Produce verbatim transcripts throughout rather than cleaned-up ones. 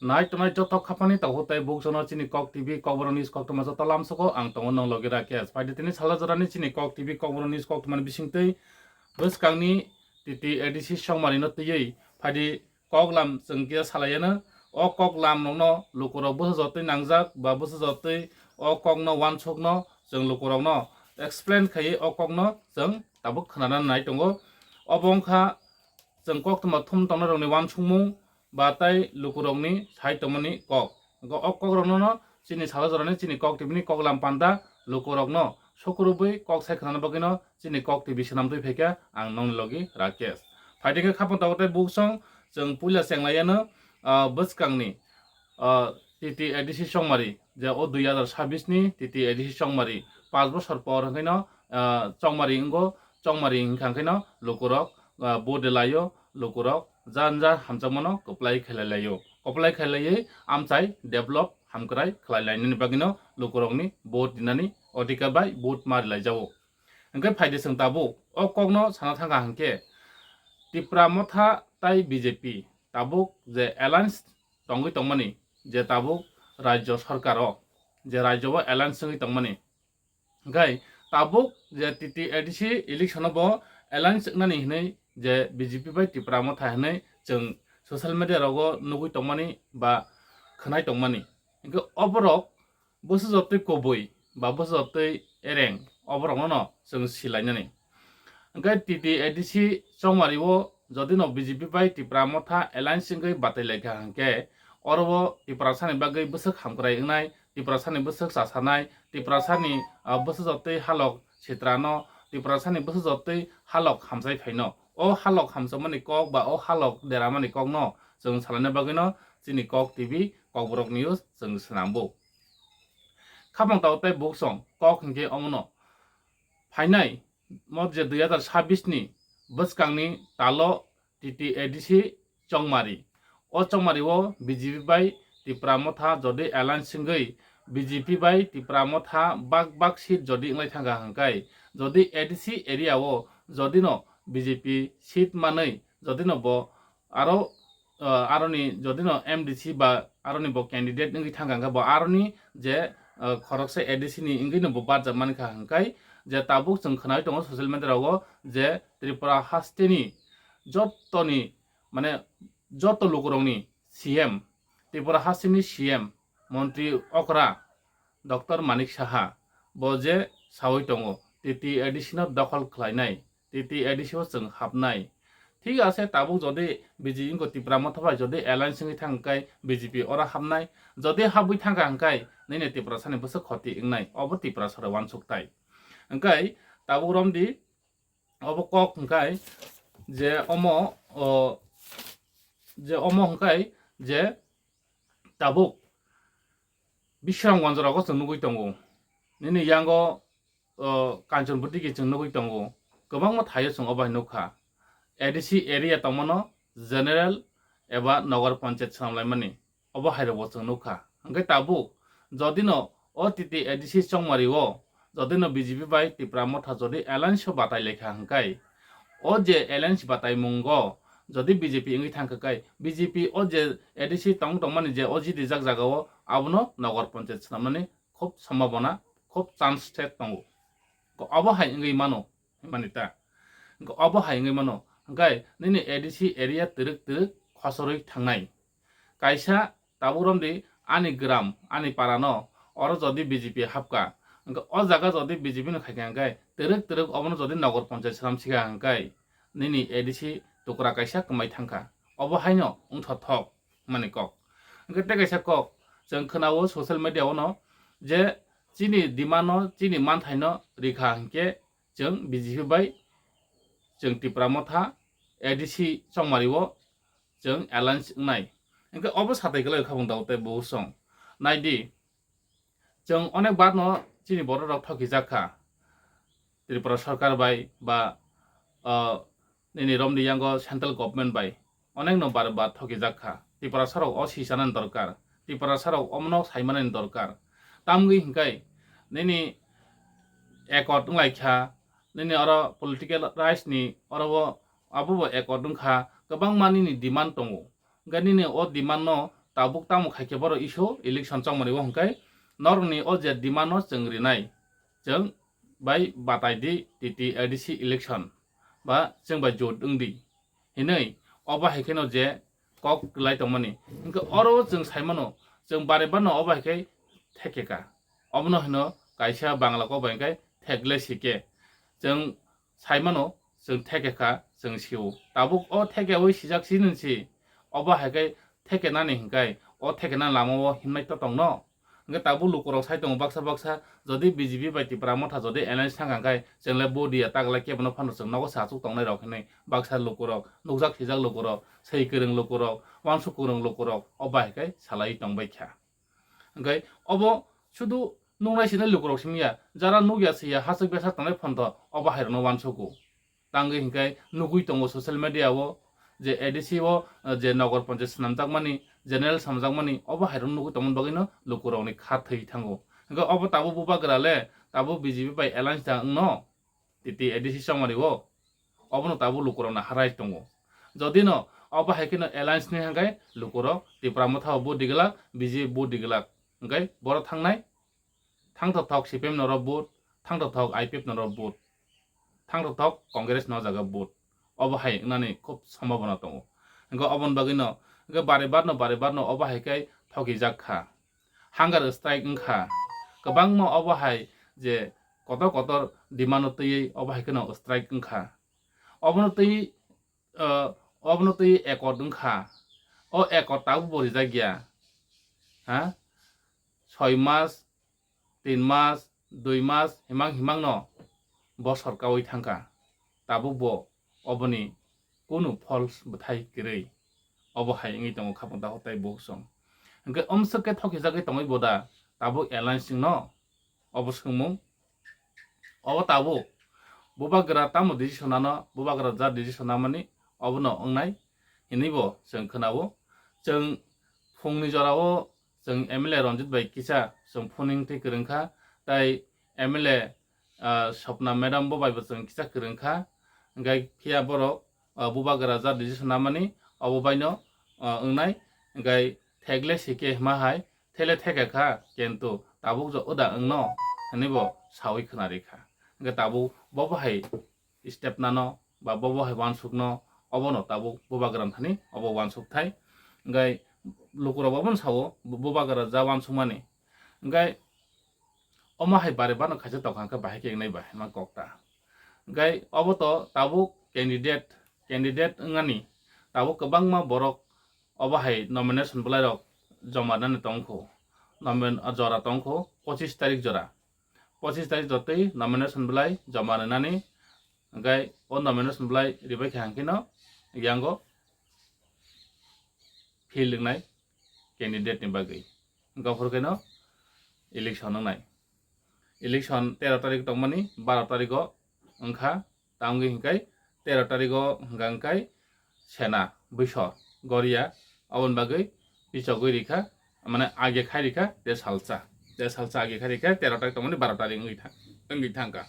Nai tongnai joto khapani tahu tai buksono chini Kok T V Kokborok News koktwma joto lamsogo ang tongo nong logi Rakesh. Phaidi tini salo jorani chini Kok T V Kokborok News koktwmani bisingtwi bwskangni T T A D C chongmarino twiwi phaidi koklam chwng kisa salaiano. O koklam rokno lukurok bwsa jotwi nangjak ba bwsa jotwi o kokno wansukno chwng lukurokno explain khaiwi o kokno chwng tabuk khwnana nai tongo. Obo wngkha chwng koktwma thum tongnai rokni wansukmung ba tai lukurokni sai tongmani kok. Hwnkhe o kokrokno no chini salo jorani chini Kok T V ni koklam panda lukurokno sukurubwi kok sai khwnana bagwino chini Kok T V swnamtwi phaikha ang nongni logi Rakesh. Phaidi khe khapang tabuk tei buksong chwng puila chenglaiano, ah, bwskangni, ah, T T A D C chongmari je o dui hazar sabis ni T T A D C chongmari panch bosor por hwnkhaino, ah, chongmari wngo, chongmari hwnkha hwnkhaino lukurok, ah, vote de laio, lukurok janja hamjakmano kwplai khailai laio. Kwplai khailaiwi amchai develop hamkrai khlai lainani bagwino lukurokni vote dinani odhikar bai vote ma rilaijago. Hwnkhe phaidi chwng tabuk o kokno sana thangkha hwnkhe Tipra Motha tai B J P tabuk je alliance tongwi tongmani, je tabuk rajyo sarkar o, je rajyo o alliance wngwi tongmani, hwnkhe tabuk je T T A D C election o bo alliance wngnani hinwi je B J P bai Tipra Motha hinwi chwng social media rogo nugwi tongmani ba khwnai tongmani. Hwnkhe oborok bwsa jotwi kubui ba bwsa jotwi ereng oborokno no chwng silainani. Hwnkhe T T A D C chongmari o jodi no B J P bai Tipra Motha alliance wngwi batai laikha hwnkhe oro o Tiprasani bagwi bwswk hamkrai wngnai, Tiprasani bwswk chasanai, Tiprasani, ah, bwsa jotwi halok sitrano, Tiprasani bwsa jotwi halok hamsai phaino. O halok hamsokmani kok ba o halok deramani kokno chwng salaina bagwino chini Kok T V Kokborok News chwng swnambo. Khapang tao tei buksong kok hinkhe omono phainai mo je dui hazar sabis ni bwskangni talo T T A D C chongmari. O chongmari o B J P bai Tipra Motha jodi alliance wngwi B J P bai Tipra Motha bak bak seat jodi wnglai thangkha hwnkhe, jodi A D C area o jodi no B J P seat manwi jodi no bo aro, ah, aroni jodi no M D C ba aroni bo candidate wngwi thangkha hwnkhe bo aroni je, ah, khoroksa A D C ni wngwi no bo barjak mankha hwnkhe, je tabuk chwng khwnai tongo social media rogo je Tripura hasteni jotoni mane joto lukurokni C M, Tripura hasteni C M, Montri Okra, Doctor Manik Saha, bo je sawi tongo, T T A D C no dokhol khlainai, T T A D C o chwng hapnai. Thik ase, tabuk jodi B J P wngkha Tipra Motha bai jodi alliance wngwi thang khe B J P ora hapnai, jodi habwi thangkha hwnkhe nini Tiprasani bwswk khoti wngnai, obo Tiprasarok uansuk tai. Hwnkhe tabuk romdi, obo kok hwnkhe je omo, o, je omo hwnkhe je tabuk Bisramganj rogo chwng nugwi tongo. Nini yango, o, Kanchanpur digi chwng nugwi tongo. Kwbangma thaio chwng obo hai nukha. A D C area tongmano general eba nogor panchayat swnamlaimani. Obo hai rokbo chwng nukha. Hwnkhe tabuk, jodi no o T T A D C chongmari o, jodi no B J P bai Tipra Motha jodi alliance o batai laikha hwnkhe, o je alliance batai mungo, jodi B J P wngwi thangkha khe, B J P o je A D C tong tongmani je o jiti jak jaga o, abono nogor panchayat swnamnani khub sombhabona, khub chance se tongo. Ko obo hai wngwi mano, himani ta. Ko obo hai wngwi mano. Hwnkhe nini A D C area twrwk twrwk khosorwi thangnai. Kaisa tabuk romdi ani gram, ani parano, oro jodi B J P hapka, hwnkhe o jaga jodi B J P no khaikha hwnkhe, twrwk twrwk obono jodi nogor panchayat swnam sikha hwnkhe, nini A D C tukra kaisa kwmai thangkha. Obo haino wngthothok mani kok. Hwnkhe tei kaisa kok chwng khwnao social media o no je chini demand no, chini manthai no rikha hwnkhe chwng B J P bai chwng Tipra Motha A D C chongmari o chwng alliance wngnai. Hwnkhe obo satai kwlai khabang dao tei bo song. Naidi, chwng onek bar no chini borok rok thokijak kha. Tripura sarkar bai ba, ah, nini romni yango central government bai onek no bar bar thokijak kha. Tiprasa rok o si chanani dorkar. Tiprasa rok omono sai manani dorkar. Tamgwi hwnkhe nini accord wnglai kha, nini oro political rights ni oro bo, abo bo accord wngkha, kwbangma nini demand tongo. Hwnkhe nini o demand no tabuk tamo khaikhe borok issue election chongmani o hwnkhe norokni o je demand no chwng rinai, chwng bai batai di T T A D C election ba chwng bai jot wng di hinwi obo hai kheno je kok kwlai tongmani. Hwnkhe oro chwng saimano, chwng bare barno obo hai khe thekeka. Obono hino kaisa Bangla kok bai hwnkhe thekle sike. Chwng saimano, chwng thekeka, chwng sio. Tabuk o thekeui sijak sinisi obo hai khe thekenani hwnkhe o thekenani lama o himnai to tongno. Hwnkhe tabuk lukurok sai tongo baksa baksa, jodi B J P bai Tipra Motha jodi alliance thangkha hwnkhe chwngle vote diya taglai kebono phano chwng nogo se achuk tongnai rok hinwi baksa lukurok, nukjak sijak lukurok, sei kwrwng lukurok, wansuk kwrwng lukurok o bai khe salai tongbai kha. Hwnkhe obo sudu nuknai sinai lukurok simi ya, jara nukya siya hachwk besa tongnai phano obo hairokno wansugo. Tangwi hinkhe nugwi tongo social media o je A D C o, eh, je nogor panchayat swnamjakmani, general swnamjakmani, obo hairok nugwi tongmani bagwino lukurokni kha thwi thango. Hinkhe obo tabuk bubagra le tabuk B J P bai alliance da wngno T T A D C chongmani o, obono tabuk lukurokno harai tongo. Jodino obo hai kheno alliance ni hinkhe lukurok Tipra Motha o vote diglak, B J P vote diglak, hinkhe borok thangnai. Thangthok thok C P M norok vote, thangthok thok I P F norok vote, thangthok thok Congress no jaga vote. Obo hai wngnani khub sombhabona tongo. Hwnkhe oboni bagwino hwnkhe bare barno bare barno obo hai khe thokijak kha. Hunger strike wngkha. Kwbangma obo hai je kotor kotor demand no twiwi obo hai kheno strike wngkha. Obono twiwi ah, obono twi accord wngkha. O accord tabuk bo rijak ya. Ha? Soi mas, tin mas, dui mas, himang himang no bosor kaui thangkha. Tabuk bo oboni kunu false bwthai kwrwi. Obo hai wngwi tongo khapang daho tai buhuk song. Hwnkhe omswk khe thokijagwi tongwi bo da tabuk alliance wngno? Obo swngmung. Obo tabuk bubagra tamo decision ano, bubagra ja decision namani obono wngnai hinwi bo chwng khwnao. Chwng phungni jorao chwng M L A Ranjit bai kisa chwng phoning twi kwrwngkha, tai M L A, ah, Swapna madam bo bai bo chwng kisa kwrwngkha. Hwnkhe phiya borok, ah, bubagra ja decision namani obo baino, ah, wngnai. Hwnkhe thekle sike hima hai thele theke kha, kintu tabuk jo oda wngno hinwi bo saui khwnari kha. Hwnkhe tabuk bo bo hai step nano ba bo bo hai wansukno obono tabuk bubagra thani obo wansuk thai. Hwnkhe lukurok obono sao bu-, bubagra ja wansukmani. Hwnkhe omo hai bare bano khaisa tongkha hwnkhe bahai khe wngnai ba hima kok ta. Hwnkhe obo to tabuk candidate, candidate wngani tabuk kwbangma borok obo hai nomination bwlairok joma rwnani tongkho, nomin-, jora tongkho, pochis tarik jora. Pochis tarik jotwi nomination bwlai joma rwnani, hwnkhe o nomination bwlai ribai kha hwnkhe no yango field wngnai candidate ni bagwi. Hwnkhe aphuru khe no election wngnai. Election tero tarik tongmani, baro tarigo wngkha. Tamgwi hinkai tero tarigo hwnkha hinkai sena, buisor, goria, aboni bagwi pichogwi rikha, mane age khai rikha, te salsa. Te salsa age khai rikha, tero tarik tongmani baro tarik wngwi thang-, wngwi thangkha.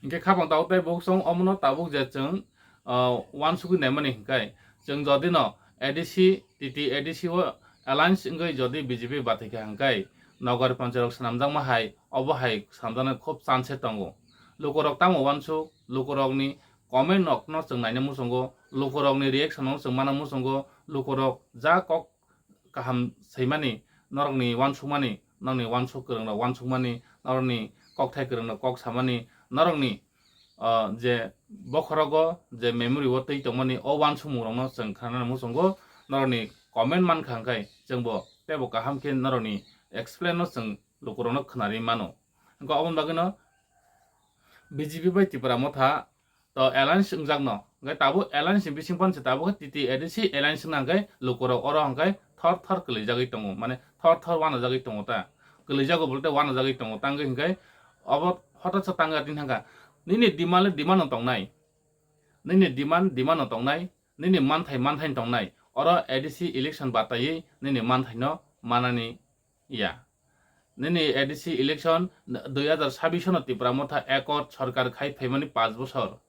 Hinkhe khapang tabuk tei buksong omono tabuk je chwng, ah, wansugwi naimani hinkai, chwng jodino A D C, T T A D C o alliance wngwi jodi B J P bathai kha hinkai, nogor panchayat rok swnamjakma hai, obo hai swnamjaknai khub chance tongo. Lukurok tamo wansuk, lukurokni comment rokno chwng naina muchungo, lukurokni reaction no chwng mana muchungo, lukurok ja kok kaham swimani, norokni wansukmani, norokni wansuk kwrwngrok wansukmani, norokni kokthai kwrwngrok kok samani, norokni, ah, je bokhorogo je memory o twi tongmani o wansukmungrokno chwng khnanani muchungo, norokni comment mankha hwnkhe chwngbo teibo kaham khe norokni explain no chwng lukurokno khwnarwi mano. Hwnkhe oboni bagwino B J P bai Tipra Motha to alliance wngjakno. Hwnkhe tabuk alliance ni bising phano se tabuk khe T T A D C alliance wngna hwnkhe lukurok oro hwnkhe thor thor kwlwijagwi tongo, mane thor thor uanajagwi tongo ta. Kwlwijago bolte uanajagwi tongo. Tangwi hwnkhe obo hothat sa tangwi tini thangkha. Nini demand le demand no tongnai. Nini demand demand no tongnai. Nini manthai manthai no tongnai. Oro A D C election bataiwi nini manthai no manani ya. Nini A D C election dui hajar sabbish no Tipra Motha accord sorkar khai phaimani panch bosor.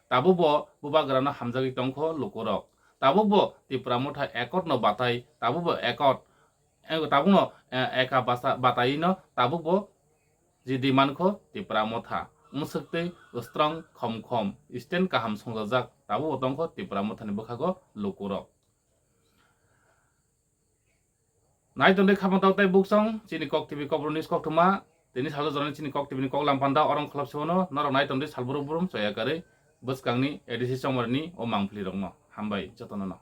Tabukbo bubagrano hamjagwi tongkho lukurok. Tabukbo Tipra Motha accord no batai, tabukbo accord, eh, tabukno, eh, eka basa-, bataino tabukbo je demand kho Tipra Motha. Mwswktwi strong khom khom, stand kaham songjajak, tabukbo tongkho Tipra Mothani bwkhago lukurok. Nai tongdi khamang tok tei buksong, chini Kok T V Kokborok news koktwma, tini salo jorani chini Kok T V ni kok lampanda orang kholop sebono, norok nai tongdi salbrum brum choya karwi bwskangni A D C chongmarni o mangpli rokno. Hambai jotono no.